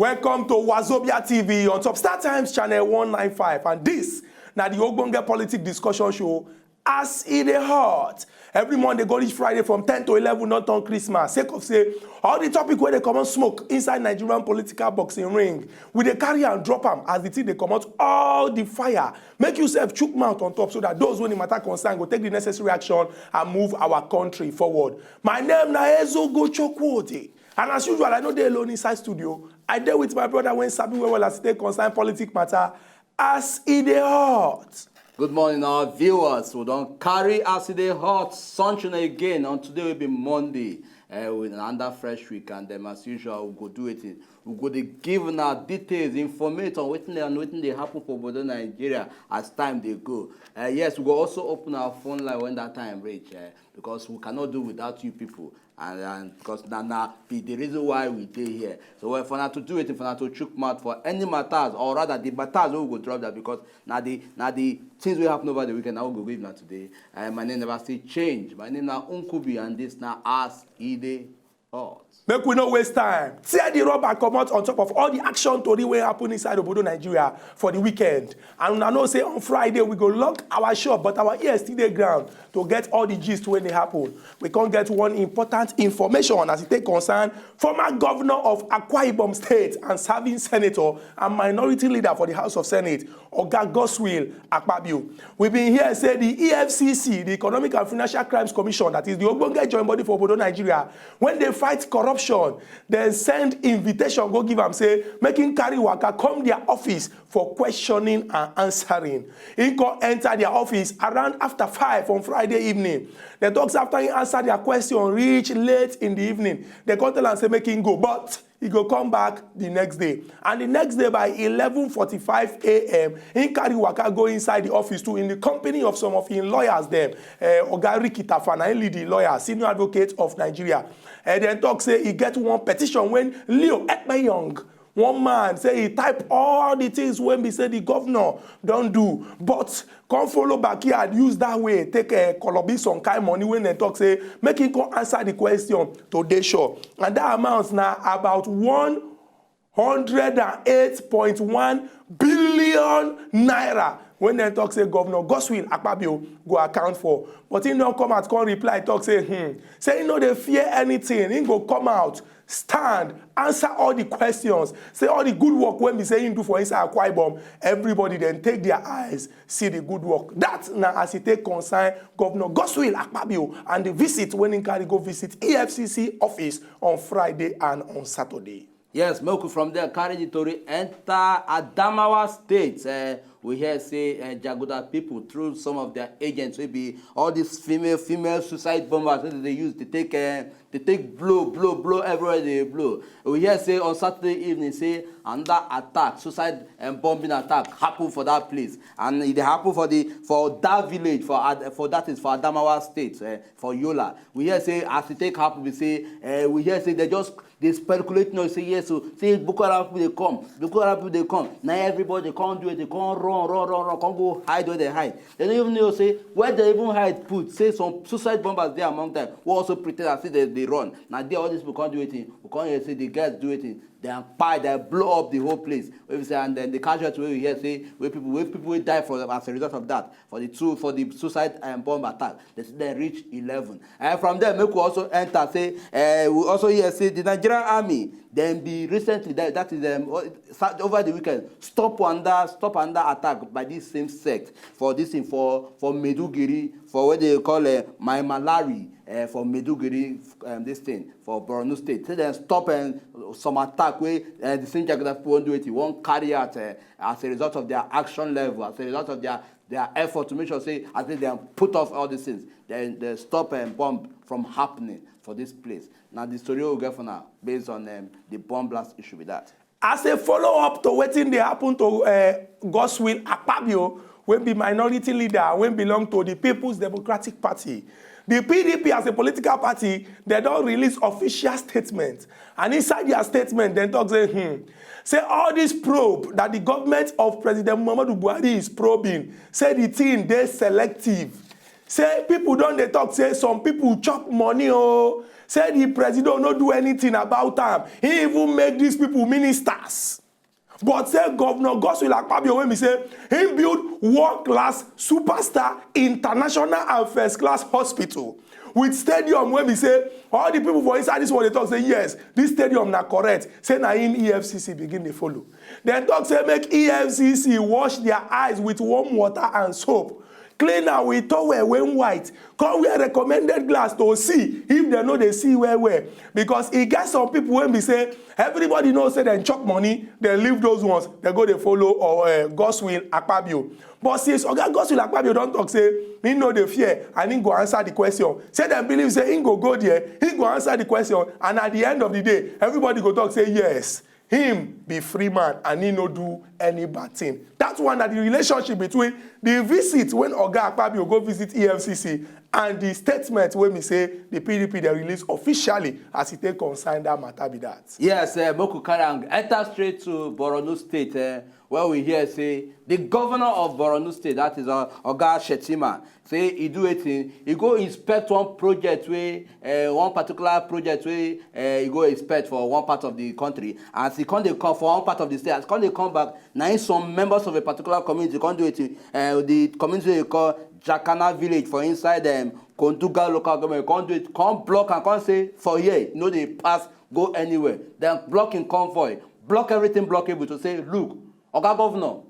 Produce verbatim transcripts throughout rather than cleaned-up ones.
Welcome to Wazobia T V on Top Star Times channel one nine five, and this na the ogbonge politic discussion show as e dey hot. Every Monday go reach Friday from ten to eleven don turn Christmas, sake of say all the topic wey dey comot smoke inside Nigerian political boxing ring, we dey carry am drop am as the thing dey comot all the fire. Make yourself chook mouth on top so that those wey the matter concern go take the necessary action and move our country forward. My name na Ezugo Chukwudi, and as usual, I no dey alone inside studio. I dey with my brother wey sabi well well as e take concern politic matter as e dey hot. Good morning, our viewers. We don carry as e dey hot sunshine again. On today will be Monday, uh, with another fresh week, and then as usual, we go do it. We go dey give una details, informate on wetin dey and wetin dey happen for obodo Nigeria as time dey go. Uh, yes, we go also open our phone line when that time reach, uh, because we cannot do without you people. And, and because na na be the reason why we dey here. So well, for now to do it, for now to chook mouth for any matters, or rather the matters wey we go drop that, because na the na the things wey happen over the weekend na we go give na today. Uh, my name never still change. My name na Nkubi, and this na as e dey hot. Make we no waste time. Tear the rubber comot on top of all the action tori wey happen inside obodo Nigeria for the weekend. And una know say on Friday we go lock our shop, but our ears still dey ground to get all the gist wey dey happen. We come get one important information as e take concern former governor of Akwa Ibom State and serving senator and minority leader for the House of Senate, Oga Godswill Akpabio. We bin hear say the E F C C, the Economic and Financial Crimes Commission, that is the ogbonge joint body for obodo Nigeria, when dey fight corruption, dem send invitation go give am say make him carry waka come their office for questioning and answering. He come enter their office around after five on Friday evening. Dem talk say after he answer their question reach late in the evening, dem come tell am say make him go, but he go come back the next day. And the next day by eleven forty-five a m, he carry waka go inside the office too in the company of some of him lawyers dem. Uh, Oga Ricky Tafa na him lead the lawyer, senior advocate of Nigeria. And dem talk say he get one petition wey Leo Ekpeyong, one man, say he type all the things wey be say the governor don do, but come follow backyard use that way take uh, kolobi some kind money wey dem talk say make him come answer the question to dey sure. And that amount na about one hundred and eight point one billion naira wey dem talk say Governor Godswill Akpabio go account for. But he don come out come reply talk say hmm, say he no dey fear anything. He go come out, stand, answer all the questions, say all the good work wey be say he do for inside Akwa Ibom, everybody dem take their eyes see the good work. That na as e take concern Governor Godswill Akpabio and the visit wey he carry go visit E F C C office on Friday and on Saturday. Yes, make we from there carry the tori enter Adamawa State. Uh, we hear say uh, Jaguda people, through some of their agents, wey be all these female female suicide bombers wey dem dey use dey take uh, dey take blow blow blow everywhere dem dey blow. We hear say on Saturday evening say another attack, suicide and bombing attack, happen for that place, and e dey happen for the for that village for Ad, for that is for Adamawa State, uh, for Yola. We hear say as e take happen be say uh, we hear say dem just dey speculate now say yes o, say Boko Haram people dey come, Boko Haram people dey come. Na everybody dey come do it, dey come run run run run, come go hide where dem hide. Dem no even know say where dem even hide put, say some suicide bombers dey among them wey also pretend as if dem dey run. Na there all these people come do wetin we come hear say the girls do wetin dem kpai, dem blow up the whole place. Wey be say and then the casualty wey we hear say wey people wey people wey die for as a result of that for the two for the suicide um, bomb attack, dem say dem reach eleven. And from there make we also enter say uh, we also hear say the Nigerian army dem be recently that, that is um, o- sa- over the weekend stop under stop under attack by this same sect for this thing for for Maiduguri, for what they call uh, Mai Malari uh, for Maiduguri, um, this thing for Borno State. Say dem stop um, some attack wey uh, the same Jaguda people wan do it, wan carry out uh, as a result of their action level, as a result of their their effort to make sure say as they dem put off all these things, then they stop um, bomb from happening for this place. Na the story we get for now based on um, the bomb blast issue be that. As a follow up to wetin dey happen to uh, Godswill Akpabio, wey be minority leader wey belong to the People's Democratic Party, the P D P as a political party, dem don release official statement, and inside their statement dem talk say hmm, say all this probe that the government of President Muhammadu Buhari is probing, say the thing dey selective. Say people don dey talk say some people chop money, oh, say the president no do anything about am, he even make these people ministers. But say Governor Godswill Akpabio, wey be say he build world class, superstar, international and first class hospital with stadium, wey be say all the people for inside this one dey talk say yes, this stadium na correct, say na him E F C C begin dey follow. Dem talk say make E F C C wash their eyes with warm water and soap, clean am with towel wey white, come wear recommended glass to see if dem no dey see well well, because e get some people wey be say everybody know say dem chop money, dem leave those ones, dem go dey follow or uh, Godswill Akpabio. But since Oga Godswill Akpabio don talk say he no dey fear and he go answer the question, say dem believe say he go go there, he go answer the question, and at the end of the day, everybody go talk say yes, him be free man and he no do any bad thing. That one na the relationship between the visit when Oga Akpabio go visit E F C C and the statement wey be say the P D P dey release officially as e take concern that matter be that. Yes, uh, Moku Karang enter straight to Borno State, uh, where we hear say the governor of Borno State, that is uh, Oga Shetima, say he do wetin, he go inspect one project wey uh, one particular project wey uh, he go inspect for one part of the country. As he come dey come for one part of the state, as he come dey come back, na him some members of a particular community come do wetin, uh, the community wey dey call Jakana village for inside um, Konduga local government, come do it, come block and come say for here no dey pass go anywhere. Then block him convoy, block everything blockable to say, look, Oga Governor,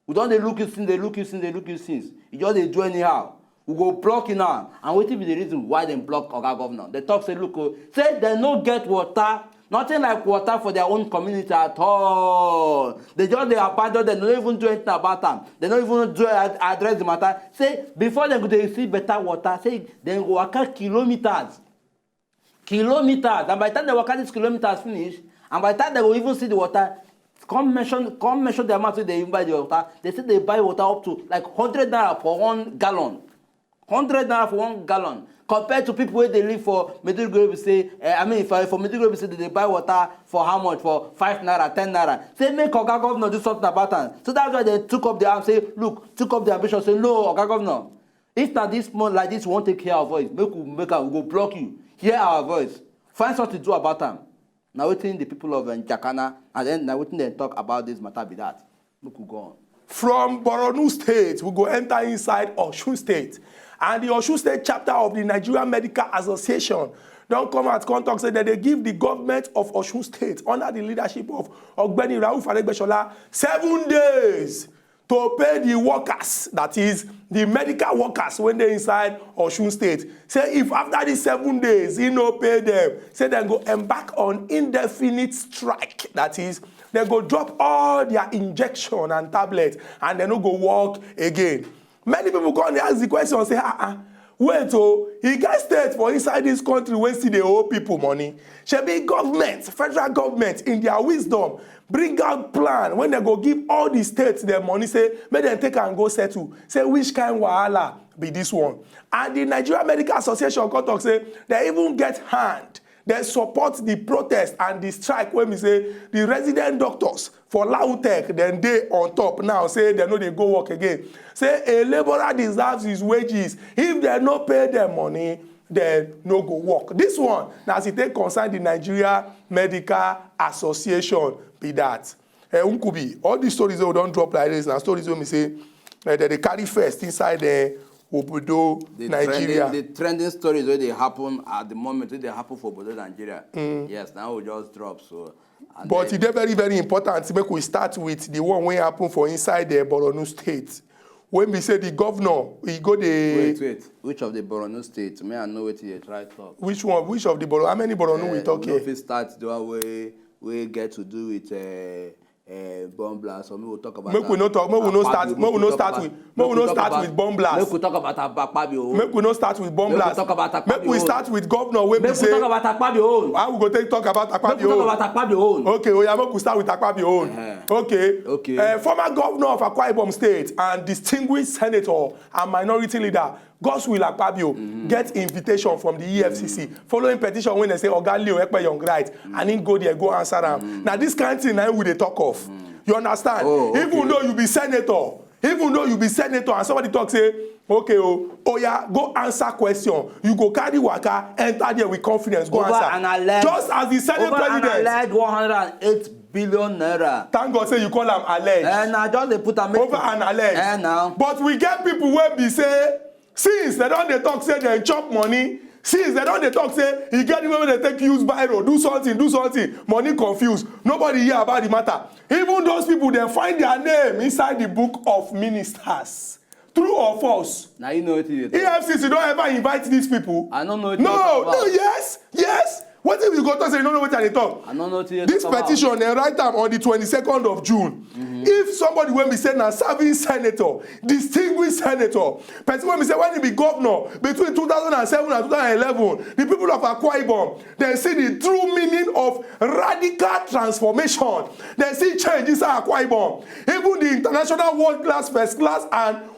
we don dey look you since, dey look you since, dey look you since. You just dey do anyhow. We go block you now. And wetin be the reason why dem block Oga Governor? Dem talk say, look o, say dem no get water, nothing like water for their own community at all. Dem just dey abandon dem, dem no even do anything about am. Dem no even do ad- address the matter. Say before dem go dey see better water, say dem go waka kilometers, kilometers, and by the time dem waka these kilometers finish, and by the time dem go even see the water, come mention come mention the amount wey dem even buy the water. Dem still dey buy water up to like hundred naira for one gallon. Hundred naira for one gallon, compared to people wey dey live for Maiduguri wey be say, eh, I mean, for for Maiduguri wey be say dem dey buy water for how much? For five naira, ten naira. Say make Oga Governor do something about am. So that's why dem took up the arm, say, look, took up the ambition, say, no, Oga Governor, if na this month like this you wan take hear our voice, make we make am, we go block you. Hear our voice. Find something to do about am. Na wetin the people of um, Jakana, and then na wetin dem talk about this matter be that. Make we go on. From Borno State, we go enter inside Osun State. And the Osun State chapter of the Nigerian Medical Association don come out come talk say dem dey give the government of Osun State under the leadership of Ogbeni Rauf Aregbesola seven days to pay the workers, that is the medical workers wey dey inside Osun State. Say if after these seven days he no pay them, say dem go embark on indefinite strike. That is, dem go drop all their injection and tablet and dem no go work again. Many people come dey ask the question say, ah ah, wait o, e get state for inside this country wey still dey owe people money? Shebi government, federal government, in their wisdom, bring out plan when dem go give all the states their money, say make dem take am go settle. Say which kind wahala be this one? And the Nigeria Medical Association come talk say dem even get hand, dem support the protest and the strike wey be say the resident doctors for Lautech dem dey on top now, say dem no dey go work again. Say a labourer deserves his wages. If dem no pay dem money, dem no go work. This one na as e take concern the Nigeria Medical Association be that. Eh, Nkubi, all these stories wey we don drop like this na stories wey be say eh, dem dey carry first inside eh, obodo The Nigeria. Trending, the trending stories wey dey happen at the moment, wey dey happen for obodo Nigeria. Yes, now we just drop so. And But then- e dey very very important make we start with the one wey happen for inside eh, Borno State. When we say the governor, he go dey Wait, wait. Which of the Borno state? Me, I know wetin you dey try talk. Which one? Which of the Borno? How many Borno we Eh, talk we no here? Fit start the one wey wey get to do with uh, uh, bomb blast. So we will talk about. Make we no talk. Make we no start. Make we no start with. Make we no start with bomb blast. Make we talk about Akpabio. Make we no start with bomb blast. Make we talk about Akpabio. Make we start with governor wey be say. Make we talk about Akpabio. How we go take talk about Akpabio? Make we talk about Akpabio. Okay, oya, make we start with Akpabio. Uh-huh. Okay. Okay. Uh, former governor of Akwa Ibom State and distinguished senator and minority leader Godswill Akpabio mm-hmm. get invitation from the E F C C mm-hmm. following petition when they say Oga Leo Ekpe Young Right mm-hmm. and he go there go answer am. Mm-hmm. Now this kind of thing now we dey talk of. Mm-hmm. You understand? Oh, okay. Even though you be senator, Even though you be senator and somebody talk say, "Okay, oh, oh yeah, go answer question," you go carry waka, enter there with confidence, go Over answer. An alleged, Just as the senate over an president. Alleged one hundred and eight billion naira. Thank God say you call am alleged. And I just dey put am make Over an alleged. Eh, now. But we get people wey be say, since they don dey talk say dem chop money, since they don dey talk say e get the way wey they take use biro, do something, do something, money confuse, nobody hear about the matter. Even those people, dem find their name inside the book of ministers. True or false? Now you know what you dey talk. E F C C don ever invite these people? I don't know what No, you talk no, about. Yes, yes. Wetin you go talk say you no know wetin I dey talk? I don't know what you dey This talk about. petition, dem write am on the twenty-second of June. If somebody wey be say na serving senator, distinguished senator, person wey be say when he be governor between two thousand and seven and two thousand and eleven, the people of Akwa Ibom, dem see the true meaning of radical transformation. Dem see change inside Akwa Ibom. Even the international world class, first class, and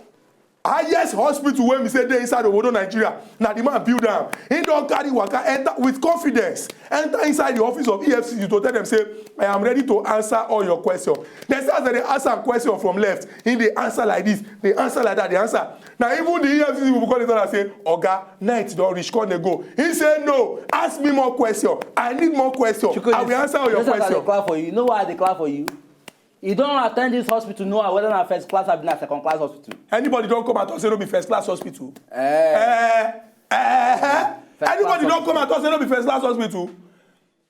highest hospital wey be say dey inside obodo Nigeria, na the man build am. He don carry waka enter with confidence, enter inside the office of E F C C to tell them say, "I am ready to answer all your questions." Dem say as dem dey answer question from left, he dey answer like this, dey answer like that, dey answer. Na even the E F C C people come dey tell am say, "Oga, night don reach, come dey go." He say, "No, ask me more question. I need more question. I will answer all your Just as I dey question." clap for you, you know why I dey clap for you? You don attend this hospital, know whether na first class or na second class hospital. Anybody don come and talk say no be first class hospital? Eh. Eh, eh, First anybody class don come and talk say no be first class hospital?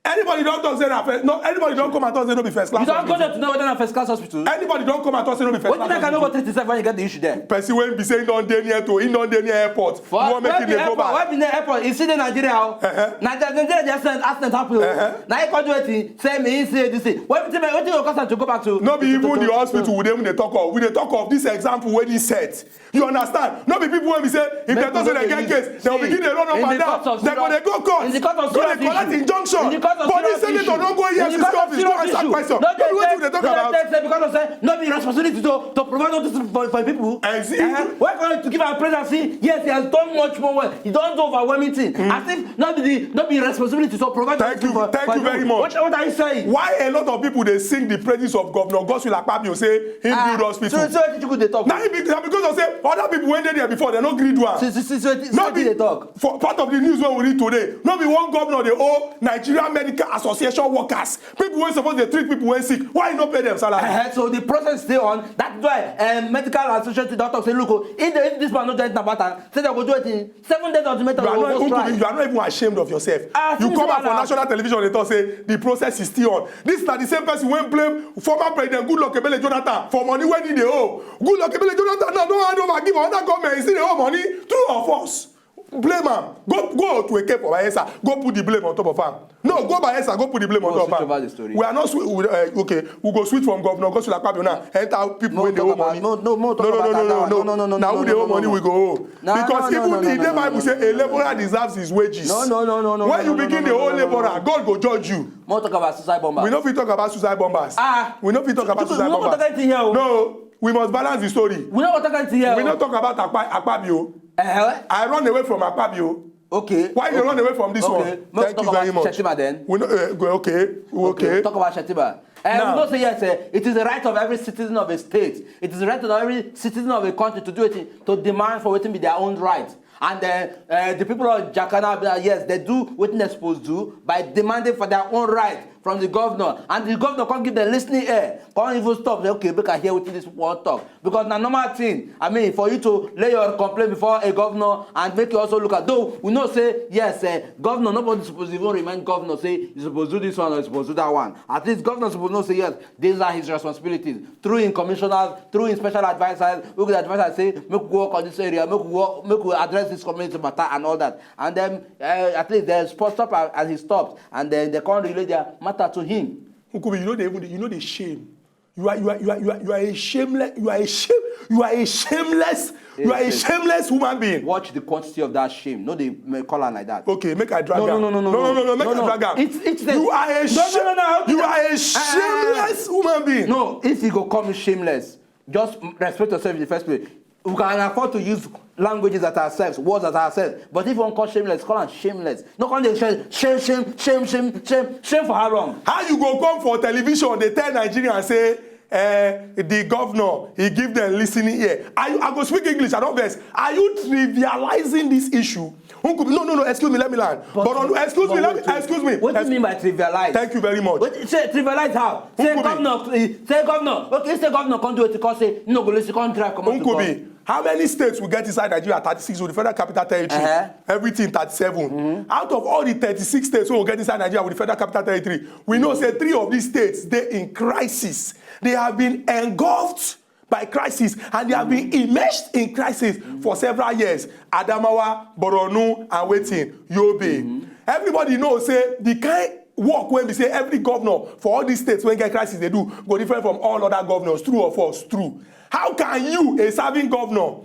Anybody don talk say na first? No, anybody don come and talk say no be first class You don go hospital? There to know whether na first class hospital. Anybody don come and talk say no be first Wetin class I no go hospital? Take this when you get the issue there? Person wey be say he don dey near to, he don dey near airport. You wan make Where him be dey go airport? back. Where be near airport? You see the Nigeria o. Uh-huh. Na the Nigeria dey accident, accident happen o. Uh-huh. Na he come do wetin? Say me he say this thing. Wetin wetin you go cause am to go back to? No be to- to- even to- the to- hospital we dey even dey talk of. We dey talk of this example wey he set. You understand? No be people wey be say if Make dem talk say we dem no get dey case, dem go see, begin dey run up in and the down. court of Dem go dey serious- go court. in the court of Go dey serious collect issue. Injunction. In the court of But this serious senator issue. don go In E F C C the court of office, go serious answer issue. question. No No be wetin we dey take, talk no about. take say because of say no be responsibility to to provide notice for for people. Exactly. Eh, why can't you give am praise and say yes, he has done much more well. He don do overwhelming thing. As if no be the no be responsibility to provide Thank notice you, for thank for you very people. much. What what are you saying? Why a lot of people dey sing the praises of Governor Godswill Akpabio say he Ah, build hospital? So so wetin you go dey talk? Na him be- na because of say other people wey dey there before dem no gree do am. So so so so No wetin be you dey talk? For part of the news wey we read today, no be one governor dey owe Nigerian Medical Association workers, people wey suppose dey treat people wey sick, why you no pay them salary? Uh, so the process dey on. That's why um, medical association don talk say look o, if, the, if this man no join the matter, say dem go do wetin? Seven days ultimatum. You are Go not go even strike. putting, you are not even ashamed of yourself. Ah, You since come you out for are national television dey talk say the process is still on. This na the same person wey blame former President Goodluck Ebele Jonathan for money wey he dey owe. Goodluck Ebele Jonathan now don hand over give another government, he still dey owe money. True or false? Blame am. Go go to Eke for Bayelsa. Go put the blame on top of am. No, go Bayelsa. Go put the blame on We'll top switch of am. over the story. We are not swi- we, uh, okay. We go switch from Governor Godswill Akpabio now. Enter people No, wey dey talk owe about- money. no, no, no, talk no, no, about no, that no, one. no. No, no, no, no, Na no, who no, dey no, owe no, money no. we go owe. No, no, Because no, no, even no, the no, the no, Bible no, say no, a no. Laborer deserves his wages. No, no, no, no, no, When no, you no, begin no, dey no, owe no, no, laborer, no. God go judge you. More talk about suicide bombers. We no fit talk about suicide bombers. Ah. We no fit talk about Tutu, suicide we no go bombers. talk anything here o. No, we must balance the story. We no go talk anything here o. We no talk about Akpa- Akpabio. Eh, I run away from Akpabio. okay. Why you run away from this Okay. one? Make Thank we you talk very about much. Shettima then. We no, uh, go- okay, okay. Talk about Shettima. Uh, Now- we know say yes, uh, it is the right of every citizen of a state. It is the right of every citizen of a country to do it, to demand for wetin be their own right. And uh, uh, the people of Jakana, uh, yes, they do wetin they supposed to do by demanding for their own right from the governor. And the governor can't give them listening ear. Can't even stop. Say, okay, make I hear wetin this people wan talk. Because na normal thing. I mean, for you to lay your complaint before a governor and make you also look at. Though we know say yes, uh, governor, nobody supposed to even remind governor say you supposed to do this one or you supposed to do that one. At least governor supposed know say yes, these are his responsibilities. Through him commissioners, through him special advisors, we could advise and say, make we work on this area, make we work, make we address this community matter and all that. And then uh, at least they spot stop and, and he stopped, and then they can't relay their matter to him. Nkubi, you know they even you know they shame. You are you are you are you are, you are a shameless you are a shame you are a shameless you are a Yes, yes. Shameless human being. Watch the quantity of that shame. No, they may call her like that. Okay, make I drag No, no, am. no, no, no, no, no. no, no, make No, I no. Drag am. It's- it's the- You are a No, no, shame. no, no. You are a Ah, ah, ah. Shameless human being. No, if you go call me shameless, just respect yourself in the first place. We can afford to use languages that are safe, words that are safe. But if you wan call shameless, call am shameless. No call them shame, shame, shame, shame, shame, shame, shame for how long? How you go come for television dey tell Nigerians say uh, the governor, he give them listening ear. Are you, I go speak English, I don't vex. Are you trivializing this issue? Nkubi, no, no, no, excuse me, let me land. But, but on, excuse but me, let me, excuse me. What do you mean by trivialize? Thank you very much. What, say trivialize how? Say Nkubi. Governor, eh, say governor. Okay, say governor come do it because say no go listen, come drive come out. Nkubi, how many states we get inside Nigeria? Thirty-six with the Federal Capital Territory. Uh-huh. Everything thirty-seven. Mm-hmm. Out of all the thirty-six states we get inside Nigeria with the Federal Capital Territory, we know say three of these states dey in crisis. They have been engulfed by crisis and they have been immersed in crisis for several years. Adamawa, Borno, and wetin? Yobe. Everybody knows say the kind work wey be say every governor for all these states wey get crisis dey do go different from all other governors. True or false? True. How can you, a serving governor,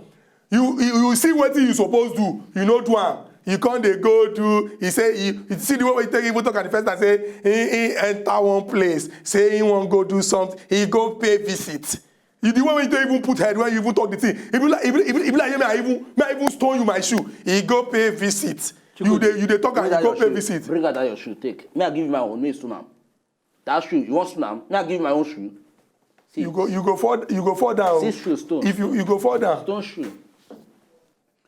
you you, you see wetin you suppose do, you no do am. You come dey go do, he say, he, you see the way wey he take even talk at the first time, say he, he enter one place, say he wan go do something, he go pay visit. You, the way wey you take even put head when you even talk the thing, e be like, e be, e be, e be like, me, I even, me, I even stone you my shoe. He go pay visit. You dey, you dey talk and you go pay visit. Bring out that your shoe, take. Me, I give you my own, me stone am. That shoe, you want stone am? Me, I give you my own shoe. See. You go, you go fall, you go fall down. See shoe, stone. If you, you go fall down. Stone shoe.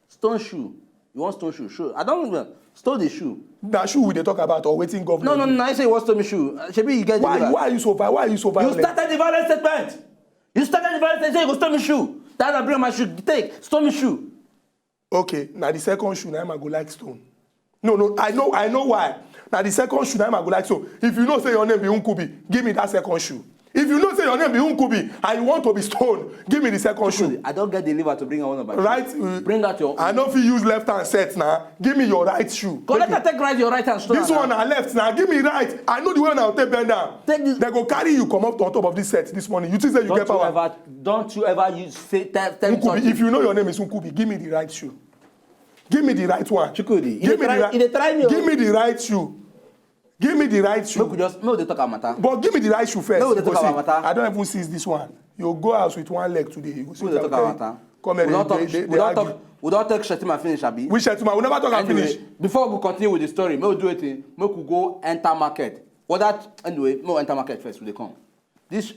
Stone shoe. You want stone shoe? Shoe. I don't know. Stone the shoe. Na shoe we dey talk about or wetin government? No, no, no, no. I say you want stone me shoe. Uh, shebi you get the... Why, why are you so vi-, why are you so violent? You started the violent statement. You started the violent statement. Say you go stone me shoe. That I bring my shoe. Take stone me shoe. Okay, na the second shoe na him I go like stone. No, no, I know, I know why. Na the second shoe na him I go like stone. If you know say your name be Nkubi, give me that second shoe. If you know say your name be Nkubi and you want to be stoned, give me the second shoe. I don't get the liver to bring out one of my shoe. Right? Uh, bring out your... I no fit use left hand set now. Give me your right shoe. Collect and take right, your right hand stone. This one na left now. Give me right. I know the way I take bend down. Take this. They go carry you come up on top of this set this morning. You think say you get power? Don't you ever, don't you ever use say tell, tell me something. Nkubi, if you know your name is Nkubi, give me the right shoe. Give me the right one. Chukwudi, you dey try, you dey try me. Give me the right shoe. Give me the right shoe. Make we just, make we dey talk our matter. But give me the right shoe first. Make we dey talk our matter. I don't even see this one. You go house with one leg today. You go see. Make we dey talk our matter. Come here, we don talk, we don talk, we don talk Shettima finish, abi? Which Shettima? We never talk am finish. Anyway, before we continue with the story, make we do wetin? Make we go enter market. What that? Anyway, make we enter market first. We dey come. This...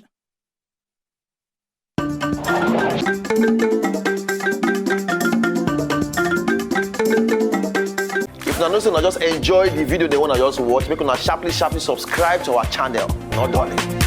If una know say una just enjoy the video, the one I just watch, make una sharply, sharply subscribe to our channel. No darling.